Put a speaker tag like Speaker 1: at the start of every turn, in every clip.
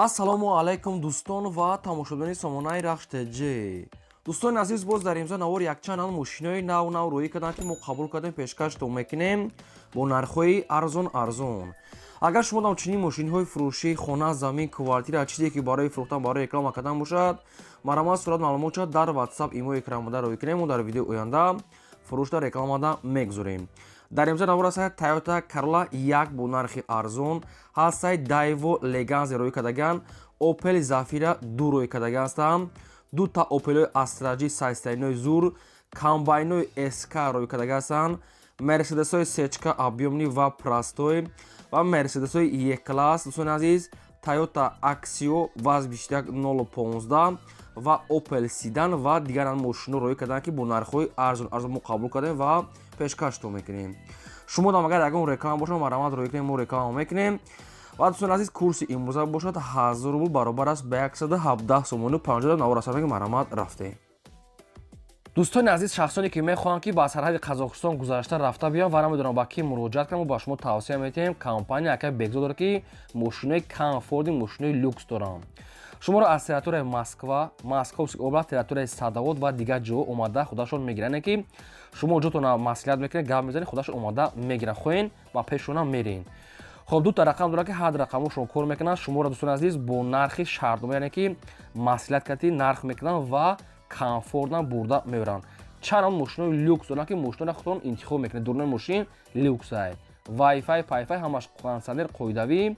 Speaker 1: Ассалому алайкум, дӯстон ва тамошобинони сомонаи Рахш ТЖ. Дӯстони азиз, боз дар имзо навор якчанд ан мошинои нав нав рӯӣ карданд, ки мо қабул кардем, пешкаштон мекунем бо нархҳои арзон арзон. Агар шумо дам чунин мошинҳои фурӯшӣ, хона, замин, квартира, чизе ки барои фурӯхтан, барои реклама кардан бошад, марҳамат, сурат, маълумот дар WhatsApp, имо, экранбуда рӯӣ кунем. Мо дар видеои оянда фурӯшда, рекламада мегузорем. Дар имзо навор ҳастад Toyota Corolla 1 бо нархи арзон, ҳастаи Daewoo Leganza рӯй кардаган, Opel Zafira 2 рӯй кардаган ҳастанд, дута Opel Astra G сайстаинои зур, комбайнои SK рӯй кардага ҳастанд, Мерседесҳои сечка объёмный ва простой ва Мерседесҳои E-класс. Дӯстони азиз, Toyota Axio ВАЗ 21015 ва Opel Sedan ва дигар мошино рӯй карданд, ки бо нархҳои арзон арзон мо қабул кардем ва пешкаштон мекунем. Шумо дам агар ягон реклама бошад, марҳамат, рӯй кунем, мо реклама мекунем. Ва, дӯстони азиз, курси имрӯза бошад 1000 рубл баробар аст ба 117 сомону 50. Навор ҳастанд, марҳамат, рафтем. Дӯстони азиз, шахсоне ки мехоҳанд, ки ба сарҳади Қазоқистон гузашта рафта биён ва намедонам ба кӣ муроҷиат кунам, ба шумо тавсия медиҳем компания акай Бекзод дорад, ки мошинои комфортный, мошинои люкс доранд. Шуморо аз территорияи Москва, Московский область, территорияи Садовод ва дигар ҷо омада худашон мегиранд, ки шумо ҷотона маслиҳат мекунед, гап мезанед, худашон омада мегиранд, хоҳен ба пешона мерен. Хоб, дута рақам дорад, ки ҳар рақамошон кор мекунанд. Шуморо, дӯстони азиз, бо нархи шартнома, яъне ки маслиҳат кардӣ, нарх мекунанд ва комфортно бурда мебаранд. Чанд мошинои люкс доранд, ки мошиноро худтон интихоб мекунед. Дурнои мошин люксай, вайфай, пайфай, ҳамаш, кондитсионер қоидавӣ.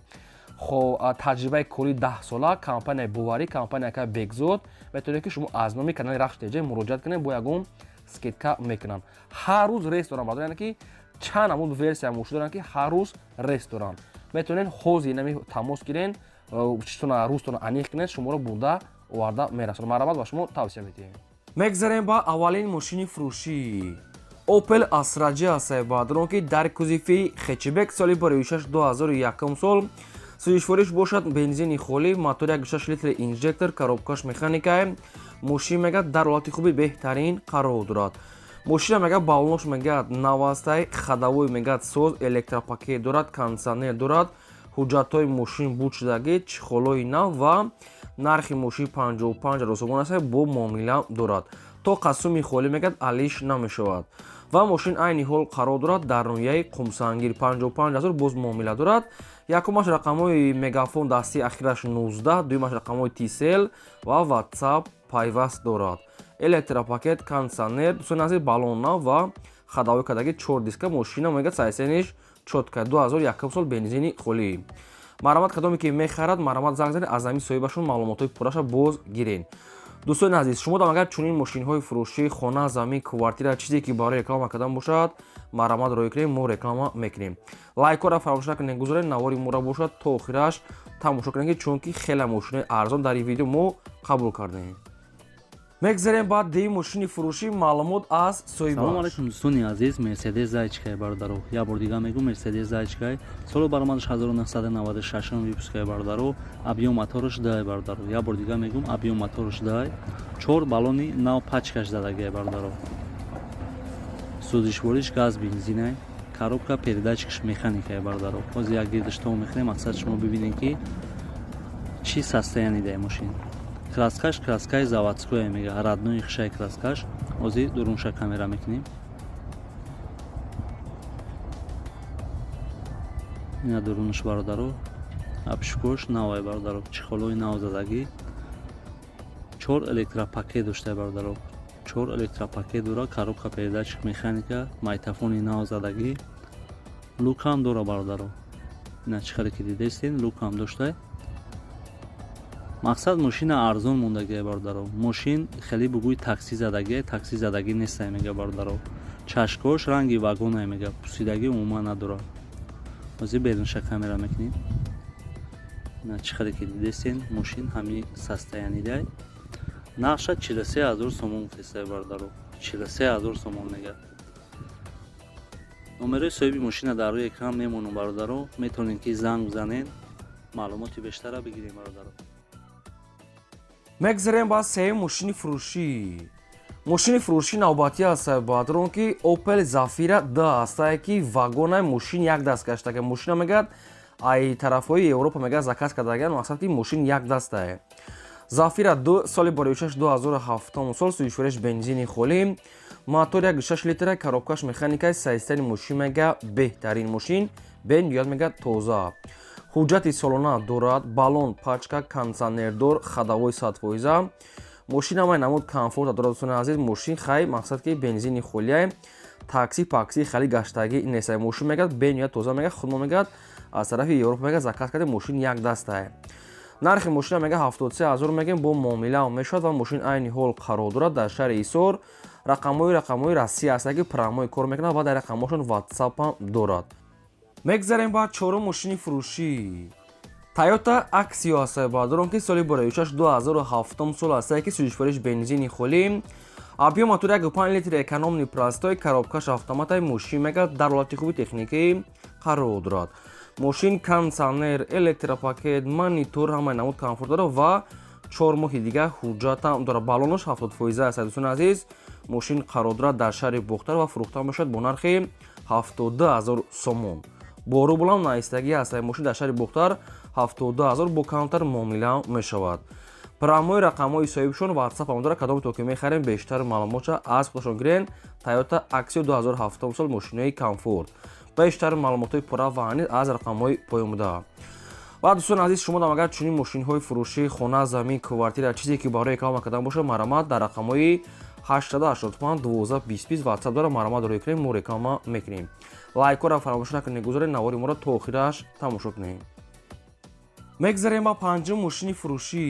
Speaker 1: Хоб, таҷрибаи кори 10 сола, компанияи боварӣ, компания ка Бекзод. Метавонед, ки шумо аз номи канали Рахш ТЖ муроҷиат кунед, бо ягон скидка мекунанд. Ҳар рӯз рейс доранд, бардор, яъне ки чанд намуд версия мошин доранд, ки ҳар рӯз рейс доранд. Метавонед ҳозир нами тамос гирен, чизтона, рӯзтона аниқ кунед, шуморо бурда оварда мерасонад. Марҳамат, ба шумо тавсия медиҳем. Мегзарем ба аввалин мошини фурӯшӣ. Opel Astra G ҳастае, баъдрон ки дар кузови хэтчбек, соли бароишаш 2001 сол, сӯзишвориш бошад бензини холӣ, мотор 1,6 литри инжектор, коробкаш механикае. Мошин мегӯяд дар ҳолати хуби беҳтарин қарор дорад. Мошина мегӯяд баллонош мегӯяд навастай, ходовой мегӯяд соз, электропакет дорад, кондитсионер дорад, ҳуҷҷатҳои мошин буд шудагӣ, чехолои нав ва нархи мошин 55 000 сомон аст, бо муомила дорад. То қасуми холӣ мегӯяд алиш намешавад ва мошин айни ҳол қарор дорад дар ноҳияи Қумсангир. 55 ҳазор, боз муомила дорад. Якумаш рақамҳои Мегафон дастии ахираш 19, дуюмаш рақамҳои Tcell ва WhatsApp пайваст дорад, электропакет, кондитсионер. Дӯстони азиз, баллон нав ва ходовой кардаги, чор диска. Мошина мегӯяд состояниш чётко, 2001 сол, бензини холӣ. Марҳамат, кадоме ки мехарад, марҳамат, занг занед, аз ҳамин соҳибашон маълумотҳои пурраша боз гирен. Дӯстони азиз, шумо дам агар чунин мошинҳои фурӯшӣ, хона, замин, квартира, чизе ки барои реклама кардан бошад, марҳамат, рӯй кунем, мо реклама мекунем. Лайкҳоро фаромӯш накунед, гузоред, навори моро бошад то охираш тамошо кунед, ки чунки хеле мошинои арзон дар ин видео мо қабул кардем. Мегзарем ба дуюм мошини фурӯшӣ, маълумот аз
Speaker 2: Салом
Speaker 1: соҳибаш.
Speaker 2: алайкум, дӯстони азиз. Мерседес зайчикай, бародаро, як бор дига мегӯм, Мерседес зайчикай, соли баромадаш 1996 выпускай, бародаро, объём мотораш дай, бародаро, як бор дига мегӯм, объём мотораш дай, чор баллони нав пачкаш задагиай, бародаро, сӯзишвориш газ, бензинай, коробка передачкаш механикай, бародаро. Ҳозир як гирдаш то мехӯрем, мақсад шумо бибинед, ки чӣ состояние дай мошин. Краскаш краскаи заводское, мега родной хишай краскаш. Ҳозир дурунша камера мекунем. Ина дурунаш, бародаро, обшивкош навай, бародаро, чехолои нав задагӣ, чор электропакет доштай, бародаро, чор электропакет дора, коробка передач механика, магнитофони нав задагӣ, люкам дора, бародаро. Ина чӣ хеле ки дидестен, люкам доштай. Мақсад, мошина арзон мондагия, бародаро. Мошин хеле бугӯи такси задагия, такси задагӣ нестай, мега, бародаро. Чашкош ранги вагонай, мега пусидагӣ умуман надорад. Ҳозир берунша камера мекунем. Ина чӣ хеле ки дидестен, мошин ҳами состоянидай. Нархша 43 000 сомон гуфтестай, бародаро, 43 000 сомон мега. Номерои соҳиби мошина дар рӯи экран мемонам, бародаро, метавонед ки занг бизанед, маълумоти бештара бигирем, бародаро.
Speaker 1: Мегзарем ба сеюм мошини фурӯшӣ. Мошини фурӯшӣ навбатӣ аст, баъдрон ки Opel Zafira 2 ҳастае, ки вагонаи, мошин як даст гаштага. Мошина мегӯяд Ай тарафҳои Европа мега заказ кардагиан, мақсад ки мошин як дастае. Зафира 2, соли боришаш 2007 сол, сӯзишвориш бензини холӣ, мотор 1,6 литра, коробкаш механикаи. Состояние мошин мега беҳтарин, мошин бениҳоят мега тоза, ҳуҷҷати солона дорад, баллон пачка, кондиционердор, ходовой 100%. Мошин ҳамаи намуд комфорта дорад. Дӯстони азиз, мошин хай мақсад ки бензини холияй, такси пакси хали гаштагӣ несай. Мошин мегӯяд бениҳоят тоза, мегӯяд худмо мегӯяд аз тарафи Европа мегӯяд заказ кардем, мошин як дастае. Нархи мошина мега 73 000 мегем, бо муомила мешавад ва мошин айни ҳол қарор дорад дар шаҳри Ҳисор. Рақамҳои Россия аст, ки прямой кор мекунад ва дар рақамҳошон ватсапам дорад. Мегзарем ба чорум мошини фурӯшӣ. Тойота Аксио ҳастае, бародарон, ки соли бораюшаш 2007 сол ҳастае, ки сӯзишвориш бензини холӣ, объём мотор 1,5 литр, экономный, простой, коробкаш автоматай. Мошин мега дар ҳолати хуби техникӣ қарор дорад. Мошин кондиционер, электропакет, монитор, ҳамаи намуд комфорт дорад ва 4 моҳи дигар ҳуҷҷатам дорад. Баллонош 70% аст. Дӯстони азиз, мошин қарор дорад дар шаҳри Бохтар ва фурӯхта мешавад бо нархи 72 000 сомон. Бо рублам наистагӣ аст. Мошин дар шаҳри Бохтар 72 000, бо камтар муомила мешавад. Прямой рақамҳои соҳибшон ватсапам дорад. Кадоме то ки мехарем, бештар маълумотша аз худашон гирен. Тойота Аксио 2007 сол, мошинои комфорт. Бештар маълумотҳои пурра ва аниқ аз рақамҳои поёнбуда. Ва дӯстони азиз, шумо дам агар чунин мошинҳои фурӯшӣ, хона, замин, квартира, чизе ки барои реклама кардан бошад, марҳамат, дар рақамҳои 885 12 20 ватсап дорад, марҳамат рӯй кунем, мо реклама мекунем. Лайкҳоро фаромӯш накунед, гузоред, навори моро то охираш тамошо кунед. Мегзарем ба панҷум мошини фурӯшӣ.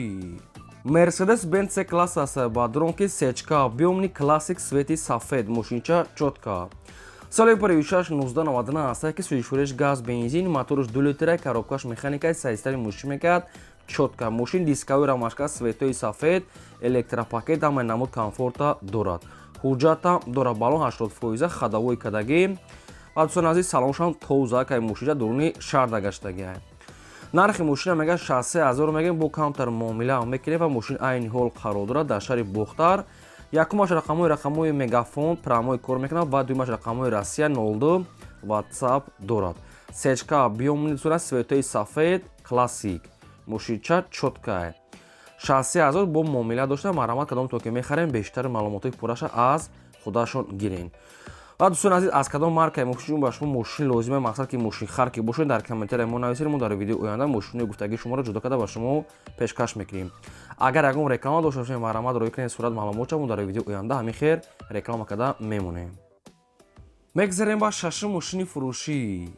Speaker 1: Мерседес Бенц С класс аст, бародарон, ки сечка, объёмный, классик, цвети сафед, мошинча чётко. Соли паривишаш 1999 аст, ки сӯзишвориш газ, бензин, моторш 2 литра, коробкаш механика. Состояние мошин мекард чётко. Мошин дисковой рамашка, цветои сафед, электропакет, ҳамаи намуд комфорта дорад, ҳуҷҷата дорад, баллон 80%, ходовой кадагӣ. Ва дӯстони азиз, салоншам тоза кай, мошинча дуруни шаҳр гаштагиай. Нархи мошина мега 63 000 мегем, бо камтар муомила мекунем ва мошин айни ҳол қарор дорад дар шаҳри Бохтар. Якумаш рақамҳои Мегафон прямой кор мекунад ва дуюмаш рақамҳои Россия 02, ватсап дорад. Сечка, объёмный сурат, цветои сафед, классик, мошинча чёткая. 63 000 бо муомила дошта. Марҳамат, кадом то ки мехарем, бештари маълумотҳои пурраша аз худашон гирен. Ва дӯстони азиз, аз кадом маркаи мошин ба шумо мошин лозима, мақсад ки мошинхар ки бошед, дар комментария мо нависед. Мо дар видеои оянда мошинои гуфтагии шуморо ҷудо карда ба шумо пешкаш мекунем. Агар ягон реклама дошта бошем, марҳамат, рӯй кунед сурат, маълумотша, мо дар видеои оянда ҳамин хел реклама карда мемонем. Мегзарем ба шашум мошини фурӯшӣ.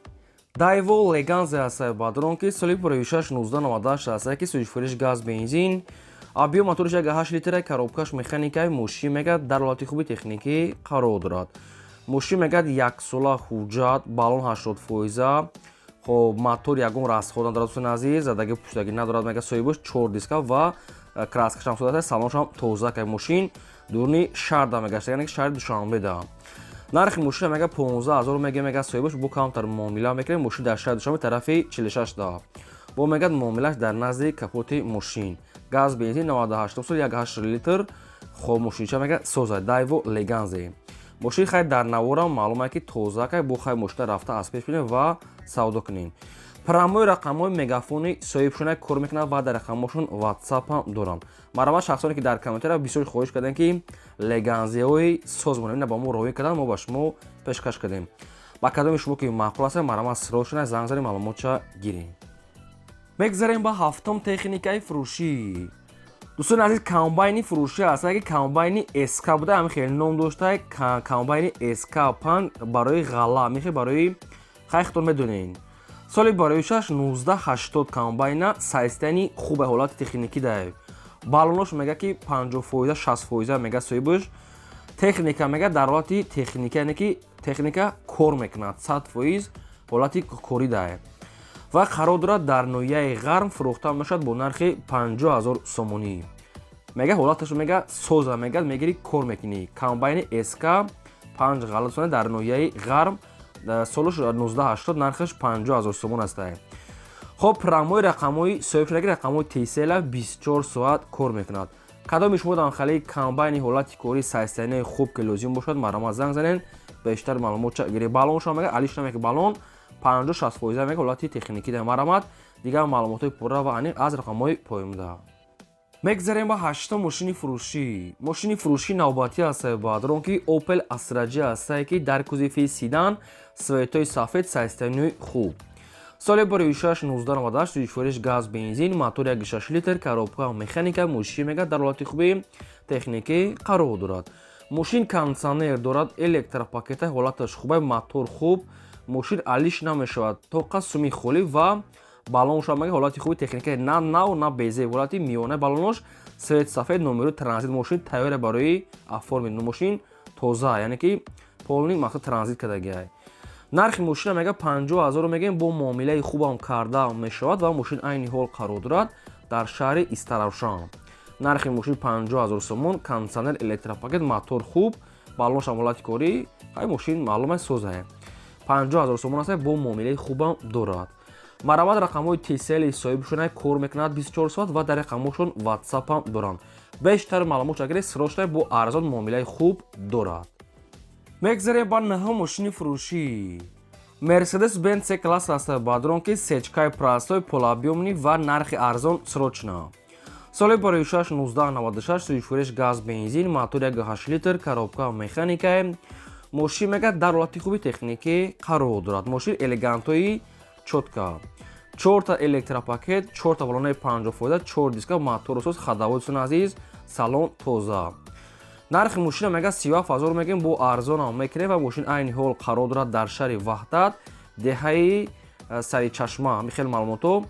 Speaker 1: Дайво Леганзе ҳастае, бародарон, ки соли провишаш 1998 ҳастае, ки сӯзишвориш газ, бензин, объём моториш 1,8 литра, коробкаш механикаи. Мошин мегӯяд дар ҳолати хуби техникӣ қарор дорад. Мошин мегӯяд яксола ҳуҷҷат, баллон 80%. Хоб, мотор ягон расход надорад, дӯстони азиз, задаги пуштагӣ надорад. Мегӯяд соҳибаш чор диска ва краскашам сода, салоншам тоза кай. Мошин дуруни шаҳрда мегашта, яъне ки шаҳри Душанбеда. Нархи мошина мега 15 000 мега, мега соҳибаш бо камтар муомила мекунем. Мошин дар шаҳри Душанбе, тарафи 46 да, бо мегӯяд муомилаш дар назди капоти мошин. Газ, бензин, 98 сол, 1,8 литр. Хоб, мошинча мега соза. Дайво Леганзе мошин хай дар наворам маълум е ки тоза кай. Бо хай мошина рафта аз пеш бинем ва савдо кунем. Прямой рақамҳои Мегафони соҳибшона кор мекунад ва дар рақамҳошон ватсапам дорам. Марҳамат, шахсоне ки дар комментария бисёр хоҳиш кардем, ки Леганзеҳои соз монем, ина ба мо роҳӣ кардан, мо ба шумо пешкаш кардем. Ба кадоми шумо ки маъқул аст, марҳамат, срочно занг занед, маълумотша гирем. Мегзарем ба ҳафтум техникаи фурӯшӣ. Дӯстони азиз, комбайни фурӯшӣ аст, ки комбайни СК буда, ҳамин хеле ном дошта, комбайни СК 5, барои ғалла, ҳамин хел барои хайхтон медонед. Соли бароишаш 1980. Комбайна состояние хубе, ҳолати техникӣ даев. Баллонош мега ки 50%, 60% мега соҳибаш. Техника мега дар ҳолати техника, яъне ки техника кор мекунад, 100% ҳолати корӣ даев ва қарор дорад дар ноҳияи Ғарм. Фурӯхта мешавад бо нархи 50 000 сомонӣ. Мега ҳолаташ мега соза, мега мегири, кор мекунӣ. Комбайни СК 5 ғалатсона дар ноҳияи Ғарм, солаш 1980, нархаш 50 000 сомон аст. Хоб, прямой рақамҳои соҳибшудаги, рақамҳои Тесела, 24 соат кор мекунад. Кадоми шумо дар хали комбайни ҳолати корӣ, состояние хуб ки лозим бошад, марҳамат, занг занед, бештар маълумотча гиред. Баллоншо мега алиш намеки, баллон 50-60 фоиза мега ҳолати техникӣ дар марамат. Дигар маълумотҳои пурра ва аниқ аз рақамҳои поёнда. Мегзарем ба ҳаштум мошини фурӯшӣ. Мошини фурӯшӣ навбатӣ ҳастае баъдрон ки Opel Astra J ҳастае, ки дар кузови седан, цветои сафед, состоянияи хуб. Соли бароишаш 1998, сӯзишвориш газ, бензин, мотор 1,6 литр, коробка механика. Мошин мега дар ҳолати хуби техникӣ қарор дорад. Мошин кондитсионер дорад, электропакета, ҳолаташ хуб, мотор хуб, мошин алиш намешавад, тоқа суми холӣ ва баллоншам мега ҳолати хуби техника, на нав, на безеб, ҳолати миёна баллонош, цвет сафед, номеру транзит. Мошин тайёре барои оформить, мошин тоза, яъне ки полный мақсад транзит кардагиай. Нархи мошина мега 50 000 мегӯем, бо муомилаи хубам карда мешавад ва мошин айни ҳол қарор дорад дар шаҳри Истаравшан. Нархи мошин 50 000 сомон, кондитсионер, электропакет, мотор хуб, баллоншам ҳолати корӣ, ҳай мошин маълум аст, созае. 50 000 сомон аст, бо муомилаи хубам дорад. Марамат рақамҳои Tcell соҳибшона кор мекунад 24 соат ва дар рақамҳошон WhatsApp-ам доранд. Бештар маълумот агар срочно, бо арзон муомилаи хуб дорад. Мегзарем ба наҳум мошини фурӯшӣ. Мерседес Бенц C класс аст бадрон ки сечкаи простой, полуобъёмный ва нархи арзон, срочно. Соли бароишаш 1996, сӯзишвориш газ, бензин, мотор 1,8 литр, коробка механикае. Мошин мега дар ҳолати хуби техникӣ қарор дорад. Мошин элегантои чётко, чорта электропакет, чорта баллонаи 50 фоиза, чор диска, моторусоз, ходовой сон азиз, салон тоза. Нархи мошина мега 37 000 мегӯем, бо арзонам мекунем ва мошин айни ҳол қарор дорад дар шаҳри Ваҳдат, деҳаи Саричашма. Хеле маълумотҳо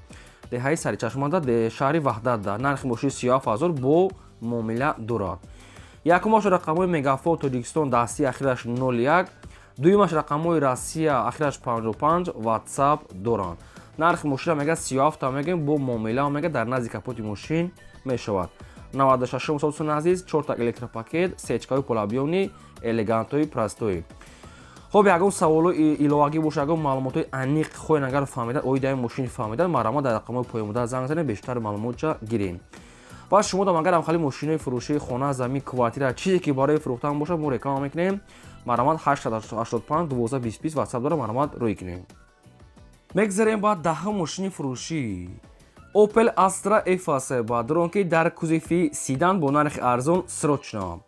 Speaker 1: деҳаи Саричашмада, шаҳри Ваҳдатда. Нархи мошин 37 000, бо муомила дорад. Якумаш рақамҳои Мегафон Тоҷикистон, дастии ахираш 01, дуюмаш рақамҳои Россия, ахираш 55, WhatsApp доранд. Нархи мошина мега 37 мегӯем, бо муомила мега дар назди капоти мошин мешавад. 96 сол, азиз, чорта электропакет, сечкаҳои полуобъёмный, элегантои простой. Хоб, ягон саволу иловагӣ боша, ягон маълумотҳои аниқ хоҳед агар фаҳмидан оиди ин мошини фаҳмидан, марҳамат, дар рақамҳои поёнбуда занг занед, бештар маълумотча гирем. Ва шумо дам агар ҳамхали мошинои фурӯшии хона, замин, квартира, чизе ки барои фурӯхтан бошад, мо реклама мекунем. Марҳамат, 885 12 20 WhatsApp дора, марҳамат, рӯй кунем. Мегзарем ба даҳум мошини фурӯшӣ. Opel Astra F аст бадрон ки дар кузови седан, бо нархи арзон, срочно.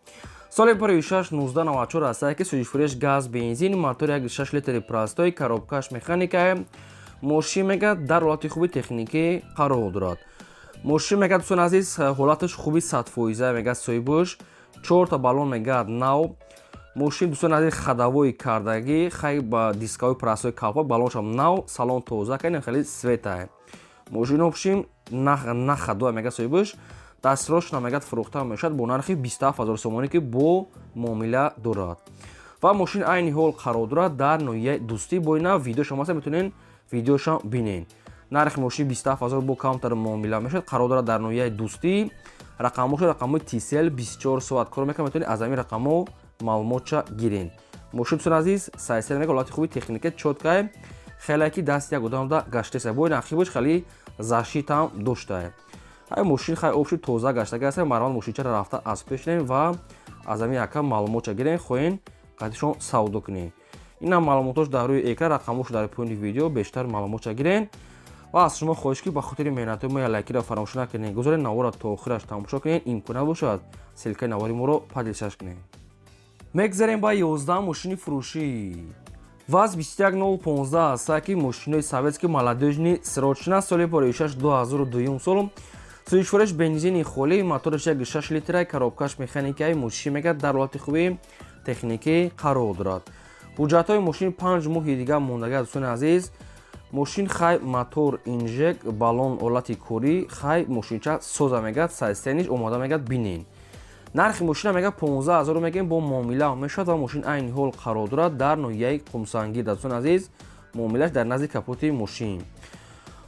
Speaker 1: Соли бароишаш 1994 аст ки сӯзишвориш газ, бензин, мотор 1,6 литри простой, коробкаш механикае. Мошин мега дар ҳолати хуби техникӣ қарор дорад. Мошин мега, дӯстони азиз, ҳолаташ хуби 100 фоиза мега соҳибаш, чорта баллон мега нав. Мошин, дӯстони азиз, ходовой кардагӣ, хай ба дискаҳои простой, калпак, баллоншам нав, салон тоза кардем, хеле светае мошин. Общем, на ходовая мега соҳибаш, дастрошна мегад фурӯхта мешавад бо нархи 27 000 сомонӣ, ки бо муомила дорад ва мошин айни ҳол қарор дорад дар ноҳияи Дӯстӣ. Бо ина видеошам аст, метавонед видеошам бинед. Нархи мошин 27 000, бо камтар муомила мешавад. Қарор дорад дар ноҳияи Дӯстӣ. Рақамҳошо рақамҳои Tcell, 24 соат кор мекунад, метавонед аз ҳамин рақамҳо маълумотча гиред. Мошин, дӯстони азиз, сайсел мега ҳолати хуби техника, чёткае, хеле ки даст як одамда гаштеса, бо ин ақибаш хеле защитам доштае. Ҳай мошин хай обши тоза гаштага аст. Марҳамат, мошинчаро рафта аз пеш нем ва аз ҳамин яка маълумотча гирем, хоҳем қатишон савдо кунем. Инам маълумотош дар рӯи экран, рақамҳошо дар поёни видео, бештар маълумотча гирем. Ва аз шумо хоҳиш ки ба хотири меҳнатҳои мо лайкиро фаромӯш накунед, гузоред, наворро то охираш тамошо кунед, имкон набошад, ссылкаи навори моро поделиться кунед. Мегзарем ба 11 мошини фурӯшӣ. ВАЗ 21015 аст ки мошинои советский, молодёжный, срочно. Соли пароишаш 2002 сол, сӯзишвориш бензини холӣ, мотораш 1,6 литра, коробкаш механикаи. Мошин мега дар ҳолати хуби техникӣ қарор дорад. Ҳуҷҷатҳои мошин 5 моҳи дигар мондага. Дӯстони азиз, мошин хай мотор инжек, баллон ҳолати корӣ, хай мошинча соза мегад, состояниш омода мегад, бинен. Нархи мошина мега 15 000 мегӯем, бо муомила мешавад ва мошин айни ҳол қарор дорад дар ноҳияи Қумсангир. Дӯстони азиз, муомилаш дар назди капоти мошин.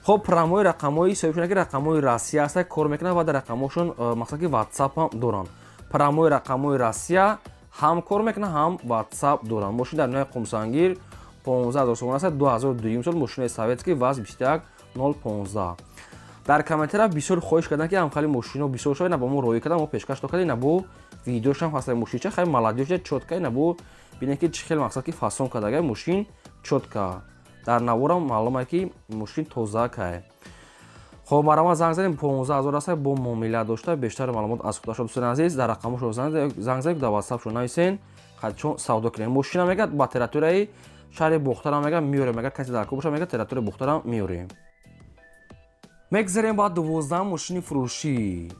Speaker 1: Хоб, прямой рақамҳои соҳибшона ки рақамҳои Россия аста, кор мекунад ва дар рақамҳошон мақсад ки WhatsApp ҳам доранд. Прямой рақамҳои Россия ҳам кор мекунад, ҳам WhatsApp доранд. Мошин дар ноҳияи Қумсангир 15 000 сомон аст, 2002 сол, мошинаи советский ВАЗ 21015. Дар комментария бисёр хоҳиш карданд, ки ҳамхали мошино бисёр шавад, на ба мо роӣ карданд, мо пешкаш кардем. На бо видеошам ҳаста, мошинча хай молодёжа, чётка, на бо бинед, ки чӣ хел мақсад ки фасон кардага, мошин чётко. Дар наворам маълума, ки мошин тозакай. Хоб, марама занг занем, 15 000 аста, бо муомила дошта. Бештар маълумот аз худашо, дӯстони азиз, дар рақамошо занг занед, дар ватсапшо нависен, чун савдо кунем. Мошина мегӯяд, ба территорияи шаҳри Бохтарам мега меорем. Агар касе дар боша, мега, территорияи Бохтарам меорем. Мегзарем ба 12 мошини фурӯшӣ.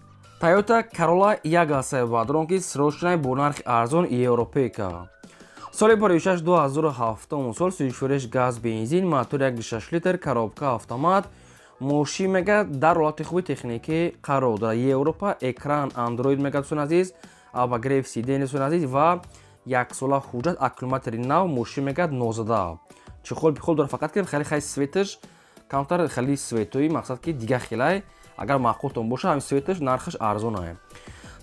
Speaker 1: Тойота Карола як асай бадрон, ки срочный, бо нархи арзон, европейка, соли 56, 2007 сол, сӯзишвориш газ, бензин, мотор 1,6 литр, коробка автомат. Мошин мега дар ҳолати хуби техникӣ қарор дорад. Европа, экран андроид мега, дӯстони азиз, обогрев сиденья, дӯстони азиз, ва яксола ҳуҷҷат, аккумулятори нав. Мошин мегӯяд, нозада, чехол пихол дорад, фақат ки хеле хай цветаш камтар, хеле цветои мақсад ки дига хелай. Агар маъқултон боша, ҳамин цветаш, нархаш арзонае.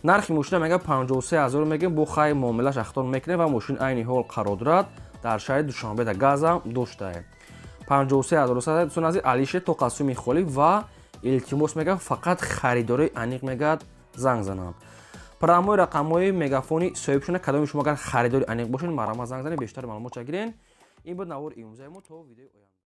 Speaker 1: Нархи мошина мега 53 ҳазор мегем, бо хай муомилаш ахтор мекунем. Ва мошин айни ҳол қарор дорад дар шаҳри Душанбе, да газам доштае. 53 ҳазор, дӯстони азиз, алише то қасуми холӣ. Ва илтимос мега, фақат харидорои аниқ мегӯяд занг зананд. Прямой рақамҳои мегафони соҳибшона. Кадоми шумо агар харидори аниқ бошед, марҳамат, занг занед, бештар маълумот гирен. Ин буд навори имрӯзаи мо. То видеои оянда.